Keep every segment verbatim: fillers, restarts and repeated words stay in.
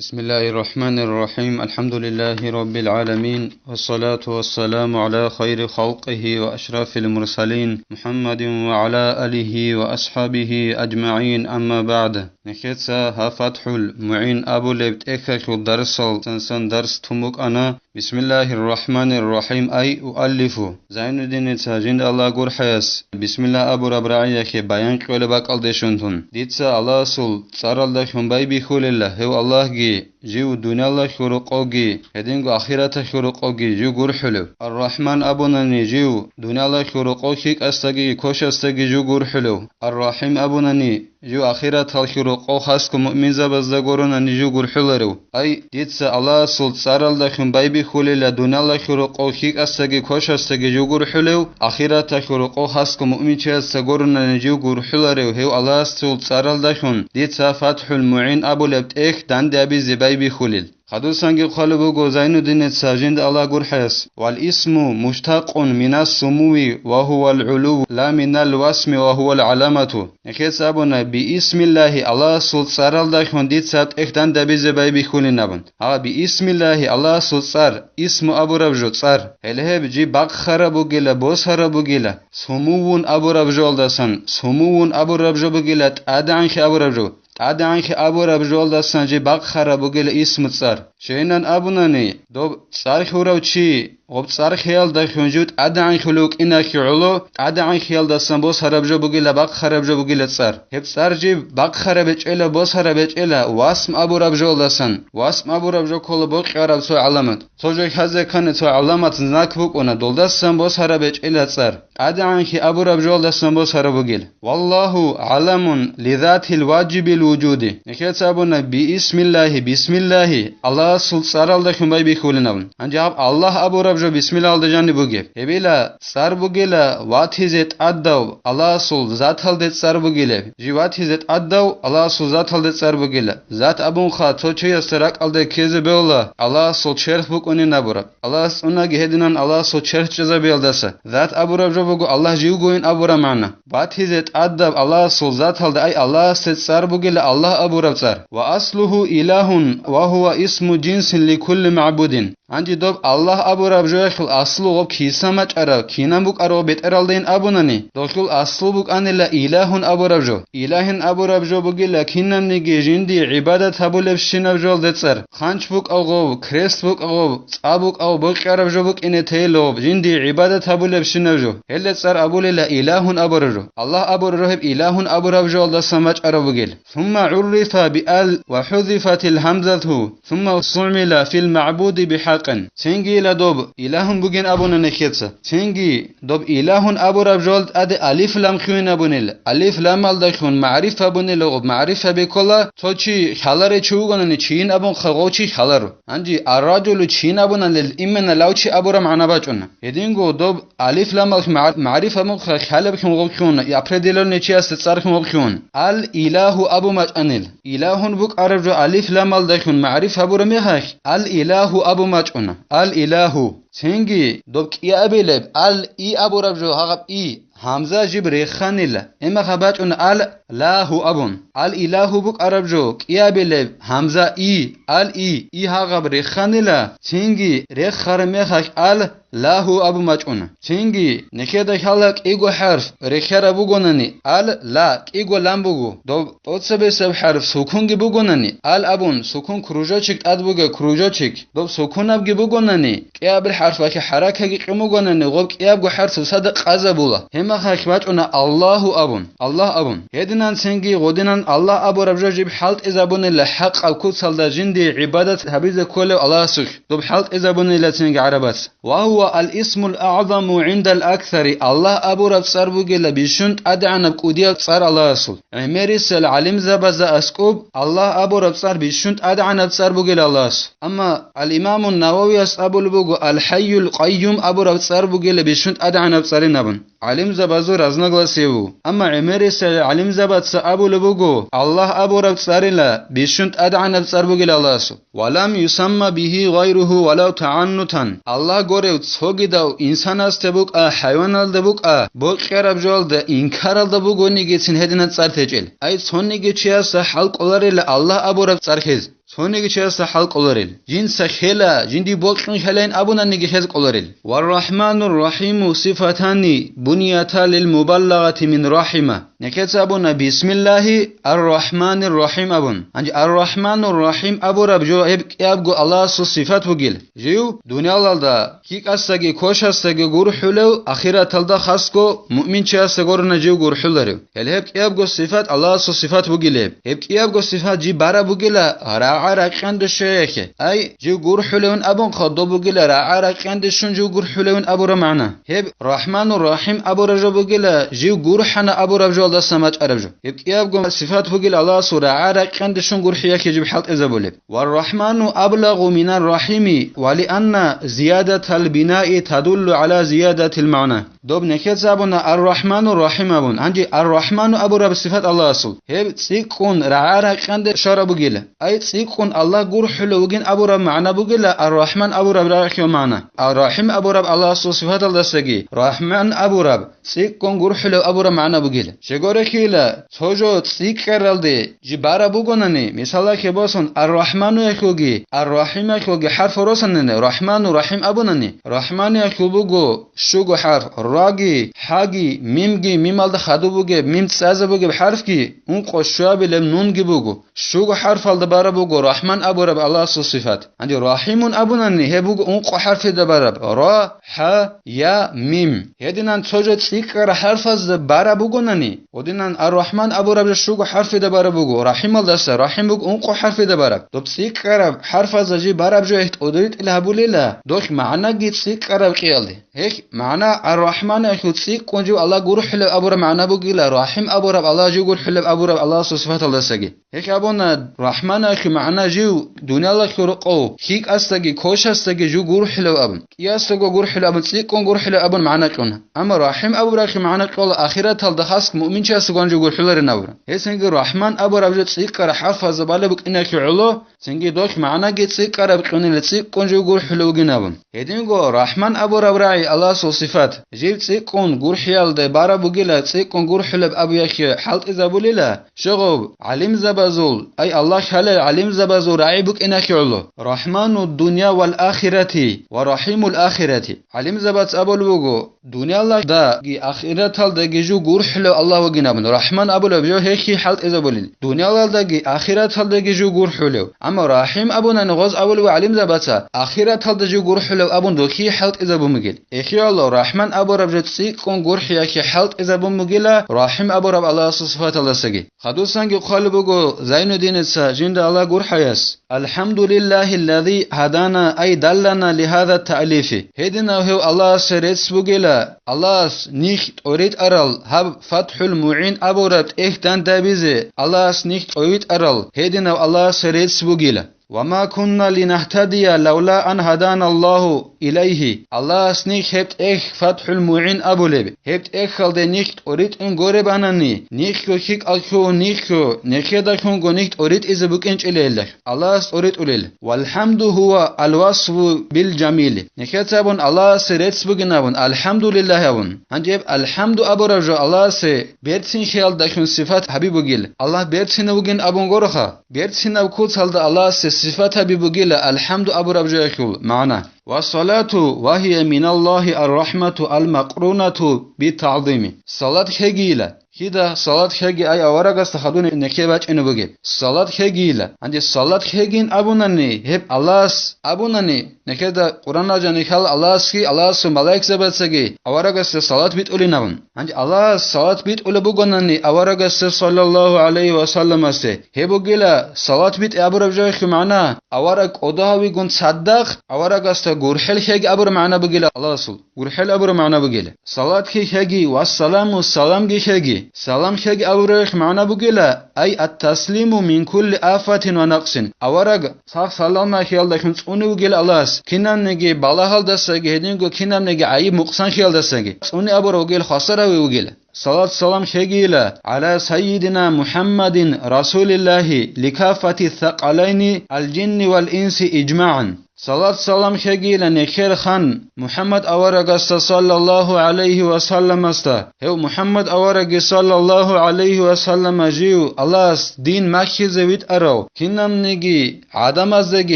بسم الله الرحمن الرحيم. الحمد لله رب العالمين. والصلاة والسلام على خير خلقه وأشرف المرسلين محمد وعلى آله وأصحابه أجمعين. أما بعد. Нехеца гьаб ФатхӀул МугӀин абулеб тӀехьалъул дарсал сансан дарс тун букӀана. بسم الله الرحمن الرحيم. أي أؤلف. Зайнуддиница жинда Аллагь гурхӀаяс бисмилла абураб рагӀиялъе баян кьолеб бакӀалдешун тун. Дица Аллагьасул цӀаралдалъун байбихьулела, гьев Аллагьги, жив дуниялалъул рокъовги, гьединго ахираталъул рокъовги жив гурхӀулев. Ар-Рахман абунани жив дуниялалъул рокъов лъикӀасдаги кошасдаги жив гурхӀулев. Ар-Рахим абунани жив ахираталъул рокъов хасго муъминзабазда гурони жив гурхӀуларев. Ай, дица Аллагьасул цӀаралдалъун байбихьулела дуниялалъул рокъов лъикӀасдаги кошасдаги жив гурхӀулев, ахираталъул рокъов хасго муъминчиясда гурони жив гурхӀуларев, гьев Аллагьасул цӀаралдалъун дица ФатхӀул МугӀин абулеб тӀехь данде абизе байбихьулел. Хадусанги хъвалеб буго Зайнуддиница жинда Аллагь гурхӀаяс: «Вал исму муштакъун минас сумуви ва гьувал гӀулув, ла минал васми ва гьувал гӀаламату». Нехеца абуна: «Биисмиллагьи», Аллагьасул цӀаралдалъун дица тӀехь данде абизе байбихьулин абун. Гьа, биисмиллагьи, Аллагьасул цӀар, исму абураб жо цӀар. Гьеле гьеб жиб бахъараб бугила, босараб бугила, сумувун абураб жоялдасан, сумувун абураб жо бугила, тӀадегӀанлъи абураб жо. ТӀадегӀанлъи абураб жоялдасан жиб бахъараб бугила исму цӀар. Щайинан абунани, доб цӀар хьурав чи, гъоб цӀар хьеялдалъун жив тӀадегӀанлъулев вукӀиналъе гӀоло, тӀадегӀанлъиялдасан босараб жо бугила, бахъараб жо бугила цӀар. Гьеб цӀар жиб бахъараб гьечӀела, босараб гьечӀела, васм абураб жоялдасан. Васм абураб жо ккола бокьараб цо гӀаламат. Цо жо хьазе ккани цо гӀаламат, знак букӀуна, долдасан босараб гьечӀела цӀар. ТӀадегӀанлъи абураб жоялдасан босараб бугил. Валлагьу гӀаламун лизатил важибил вужуди. Нехеца абуна: «Биисмиллагьи, бисмиллагьи», Аллагьасул цӀаралдалъун байбихьулин абун. Гьанже гьаб Аллагь абураб жо бисмиллагьалда жаниб бугеб. Гьебила цӀар бугила ватизе тӀадав, Аллагьасул заталде цӀар бугилеб. Жив ватизе тӀадав, Аллагьасул заталде цӀар бугила. Зат абунха цо чиясда ракӀалде ккезе бегьула Аллагьасул черх букӀунин абураб. Аллагьас цӀунаги гьединан Аллагьасул черх чӀезабиялдаса. Зат абураб жо буго Аллагь живгойин абураб магӀна. Батизе тӀадаб Аллагьасул заталда, ай Аллагьасде цӀар бугила Аллагь абураб цӀар. Ва аслугьу илагьун ва гьува исму жинсин ликулли магӀбудин. Гьанже доб Аллагь абураб жоялъул аслу гъоб киса мачӀарав, кинан букӀарав бетӀералдайин абунани, долъул аслу букӀанила илагьун абураб жо. Илагьин абураб жо бугила кинабниги жиндие гӀибадат гьабулебщинаб жоялде цӀар. Хъанч букӀав гъов, крест букӀав гъов, цӀа букӀав бокьараб жо букӀине тейилгъоб, жиндие гӀибадат гьабулебщинаб жо. Гьелда цӀар абулела илагьун абураб жо. Аллагь абураб жо гьеб илагьун абураб жоялдасан бачӀараб бугел. Сумма гӀуррифа би ал ва хӀузифатил гьамзату, сумма стугӀмила фил магӀбуди бихӀакъин. Цинги ила доб илагьун бугин абуна нехеца. Цинги доб илагьун абураб жоялда тӀаде алиф-лам хьугьин абунел. Алиф-ламалдалъун магӀрифа абунел гъоб, магӀрифа бекола, цо чи хьаларев чи вугонани, чийин абун хагъов чи хьаларо. Гьанже ар-ражулу чийин абуналел, имена лав чи абураб магӀна бачӀуна. Гьединго доб алиф-ламалъ магӀ-, магӀрифа абун ха-, хьалаблъун гъоб хьуна, и определённый чиясда цӀар хьун гъоб хьун. Ал-илагьу абу мачӀанел. Илагьун букӀараб жо алиф-ламалдалъун магӀрифа абураб мехалъ, ал-илагьу абу мачӀуна. Ал-илагьу. Цинги доб кӀиабилеб ал-и абураб жо гьагъаб и, гьамза жиб реханила. Имаха бачӀуна ал-лагьу абун. Ал-илагьу букӀараб жо кӀиабилеб гьамза и, ал-и, и гьагъаб реханила. Цинги рехараб мехалъ ал-лагьу абу мачӀуна. Цинги нехеда хьала кӀиго хӀарф рехараб бугонани, ал-ла, кӀиго лам буго. Доб тӀоцебесеб хӀарф сукунги бугонани, ал абун, сукун кружочек тӀад бугеб, кружочек. Доб сукунабги бугонани, кӀиабил хӀарфалъе хӀаракаги кьун бугонани, гъоб кӀиябго хӀарф цоцазда къазабула. Гьеб мехалъ бачӀуна Аллагьу абун, Аллагь абун. Гьединан цинги гъодинан Аллагь абураб жо жиб хӀалтӀизабунила хӀакъаб куцалда жиндие гӀибадат гьабизе кколев Аллагьасулъ, доб хӀалтӀизабунила цинги гӀарабац. Ва гьува ал-исмул агӀзаму гӀиндал аксари, Аллагь абураб цӀар бугила бищун тӀадегӀанаб кӀудияб цӀар Аллагьасул. ГӀемерисел гӀалимзабазда аскӀуб Аллагь абураб цӀар бищун тӀадегӀанаб цӀар бугила Аллагьас. Амма ал-Имамун Нававияс абулеб буго, Ал-ХӀайюл Къайюм абураб цӀар бугила бищун тӀадегӀанаб цӀарин абун. ГӀалимзабазул разногласие ву. Амма гӀемерисел гӀалимзабаца абулеб буго, Аллагь абураб цӀарила бищун тӀадегӀанаб цӀар бугила Аллагьасул. «Ва лам юсамма бигьи гъайругьу валав тагӀаннутан». Аллагь горев цогидав инсанасда букӀа, хӀайваналда букӀа, бокьараб жоялда, инкаралда бугонигицин гьединаб цӀар течӀел. Ай цониги чиясда хӀал кӀоларила Аллагь абураб цӀар хез. цониги чиясда хӀал кӀоларел. Жинца хела, жиндие бокьун хелайин абунаниги хез кӀоларел. Варрахманур рахиму сифатани бунията лил мубаллагъати мин рахима. Нехеца абуна бисмиллагьи ар-рахманир рахим абун. Гьанже ар-рахманур рахим абураб жо гьеб кӀиябго Аллагьасул сифат бугел. Жив дуниялалда КикӀасдаги кошасдаги гурхӀулев, ахираталда хасго муъминчиясда гурна жив гурхӀуларев. Гьел гьеб кӀиябго сифат Аллагьасул сифат бугилеб. Гьеб кӀиябго сифат жиб бараб бугила рагӀа-ракьанде щвеялъе. Ай, жив гурхӀулевин абун хадуб бугила рагӀа-ракьанде щун жив гурхӀулевин абураб магӀна. Гьеб Рахману Рахим абураб жо бугила жив гурхӀана абураб жоялдаса бачӀараб жо. Гьеб кӀиябго сифат бугила Аллагьасул рагӀа-ракьанде щун гурхӀиялъе жиб хӀалтӀизабулеб. Варрахману аблагъу минар рахими, ва лианна зиядатал бинаи тадуллу гӀала зиядатил магӀна. Доб нехеца абуна ар-Рахману Рахим абун. Гьанже ар-Рахману абураб сифат Аллагьасул. Гьеб цӀикӀкӀун рагӀа-ракьанде щвараб бугила. Ай цӀикӀкӀун Аллагь гурхӀулев вугин абураб магӀна бугила ар-Рахман абураб рагӀихьев магӀна. Ар-Рахим абураб Аллагьасул сифаталдасаги Рахман абураб цӀикӀкӀун гурхӀулев абураб магӀна бугила. Щегорехьила, цо жо цӀикӀкӀаралде жиб бараб бугонани, мисалалъе босун, ар-Рахмануялъулги ар-Рахималъулги хӀарф росанани, Рахману Рахим абунани, Рахманиялъул буго щуго хӀарф, раги, хӀаги, мимги, мималда хадуб бугеб, мим цӀазаб бугеб хӀарфги, ункъо щуабилеб нунги буго. Щуго хӀарфалда бараб буго Рахман абураб Аллагьасул сифат. Гьанже Рахимун абунани, гьеб буго ункъо хӀарфида бараб: ра, хӀа, я, мим. Гьединан цо жо цӀикӀкӀараб хӀарфазда бараб бугонани, гьединан ар-Рахман абураб жо щуго хӀарфида бараб буго, Рахималдаса, Рахим буго ункъо хӀарфида бараб. Доб цӀикӀкӀараб хӀарфазда жиб бараб жо гьехь тӀуритӀил гьабулила, дохь магӀнаги цӀикӀкӀараб кӀиялде. Гьехь магӀна ар-Рахманалъул цӀикӀкӀун жив Аллагь гурхӀулев абураб магӀна бугила, Рахим абураб Аллагь жив гурхӀулев абураб Аллагьасул сифаталдасаги. Гьехь абуна, Рахманалъул магӀна жив дуниялалъул рокъов, хьикӀасдаги кошасдаги жив гурхӀулев абун, кӀиясдаго гурхӀулев абун, цӀикӀкӀун гурхӀулев абун магӀна кьуна. Амма Рахим абуралъул магӀна кьола ахираталда хасго муъминчиясдагун жив гурхӀуларин абураб. Гьесинги Рахман абураб жо цӀикӀкӀараб хӀарфазда балеб букӀинеблъи гӀоло, цинги дохь магӀнаги цӀикӀкӀараб кьунила цӀикӀкӀун жив гурхӀулев вугин абун. Гьединго Рахман абураб рагӀи Аллагьасул сифат, жив цӀикӀкӀун гурхӀиялде бараб бугила, цӀикӀкӀун гурхӀулеб абуялъе хӀалтӀизабулила, Щегъуб, гӀалимзабазул, ай Аллагь лъалел гӀалимзабазул рагӀи букӀиналъе гӀоло: «Рахману дунья вал ахирати ва рахимул ахирати». ГӀалимзабац абулеб буго, дуниялалдаги ахираталдаги жив гурхӀулев Аллагь вугин абун, Рахман абулеб жо гьехьи хӀалтӀизабулел. Дуниялалдаги ахираталдаги жив гурхӀулев. Амма Рахим абунани гъоз абулеб гӀалимзабаца, ахираталда жив гурхӀулев абун дохьи хӀалтӀизабун бугел. Эхиялъ Рахман абураб жо цӀикӀкӀун гурхӀиялъе хӀалтӀизабун бугила Рахим абураб Аллагьасул сифаталдасаги. Хадусанги хъвалеб буго Зайнуддиница жинда Аллагь гурхӀаяс: «АлхӀамдулиллагьиллази гьадана ай даллана лигьаза таълифи». Гьединав гьев Аллагьасе рецц бугила, Аллагьас нилъ тӀоритӀарал гьаб ФатхӀул МугӀин абураб тӀехь дандабизе, Аллагьас нилъ тӀовитӀарал гьединав Аллагьасе рецц бугила. «Ва ма кунна линагьтадия лавла ан гьаданаллагьу илайгьи». Аллагьас нилъ гьеб тӀехь ФатхӀул МугӀин абулеб, гьеб тӀехьалде нилъ тӀоритӀун гуребанани, нилъго хьикӀалъув нилъго, нехедалъунго нилъ тӀоритӀизе букӀинчӀила гьелдалъ. Аллагьас тӀоритӀулел. «ВалхӀамду гьува алвасфу билжамили». Нехеца абун Аллагьасе рецц бугин абун, АлхӀамдулиллагь абун. Гьанже гьеб АлхӀамду абураб жо Аллагьасе берцинлъиялдалъун сифат гьабиб бугил. Аллагь берцинав вугин абун гуроха. Берцинаб куцалда Аллагьасе сифат гьабиб бугила АлхӀамду абураб жоялъул магӀна. «Вассалату ва гьия миналлагьи ар-рахӀмату ал-макърунату бит-тагӀзими». Салат хьегийила. Кида салат хьеги ай аварагасда хадуни нехе бачӀине бугеб? Салат хьегийила. Гьанже салат хьегин абунани, гьеб Аллагьас абунани, нехеда Къуръаналда жанихьал Аллагьасги, Аллагьасул малаикзабацаги аварагасда салат битӀулин абун. Гьанже Аллагьас салат битӀулеб бугонани аварагасда, саллаллагьу гӀалайгьи ва салламасда, гьеб бугила салат битӀи абураб жоялъул магӀна, авараг кӀодо гьавигун цадахъ аварагасда гурхӀел хьеги абураб магӀна бугила Аллагьасул. ГурхӀел абураб магӀна бугила. Салатги хьеги, вассаламу, саламги хьеги. Салам хьеги абураб магӀна бугила, ай ат-таслиму мин кулли афатин ва накъсин. Авараг сах-саламалъиялдалъун цӀуне вугила Аллагьас, кинабниги балагьалдасаги, гьединго кинабниги гӀайиб-нукъсанлъиялдасаги. ЦӀуне абурав вугила, хвасар гьавив вугила. Салат-салам лъегийила гӀала сайидина МухӀаммадин расулиллагьи ликаффати сакъалайни алжинни вал инси ижмагӀан. Салат-салам лъегийила нехер хан МухӀаммад аварагасда саллаллагьу гӀалайгьи ва салламасда. Гьев МухӀаммад аварагги саллаллагьу гӀалайгьи ва саллама жив Аллагьас дин махьизе витӀарав, киналниги гӀадамаздаги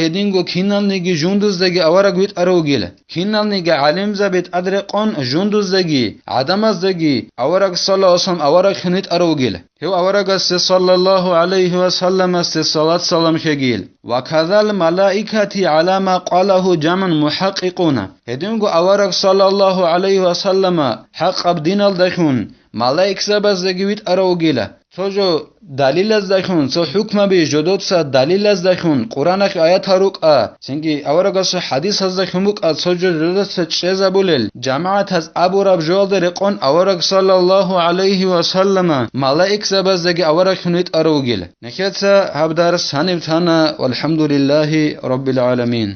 гьединго киналниги жундуздаги авараг витӀарав вугила. Киналниги гӀалимзаби тӀадрекъон жундуздаги гӀадамаздаги авараг саллаллагьу гӀалайгьи ва саллам авараг хьун витӀарав вугила. Гьев аварагасде саллаллагьу гӀалайгьи ва салламасде салат-салам лъегийил. Ва казал малаикати гӀала ма къалагьу жамун мухӀакъикъуна. Гьединго авараг саллаллагьу гӀалайгьи ва саллама хӀакъаб диналдалъун малаикзабаздаги витӀарав вугила. Цо жо далилаздалъун, цо хӀукмаби жодоца далилаздалъун, Къураналъ аятал рукӀа, цинги аварагасул хӀадисаздалъун букӀа цо жо жодоца чӀезабулел, жамагӀатаз абураб жоялда рекъон авараг саллаллагьу гӀалайгьи ва саллама малаикзабаздаги авараг хьун витӀарав вугила. Нехеца гьаб дарс гьаниб тана, валхӀамдулиллагьи раббил гӀаламин.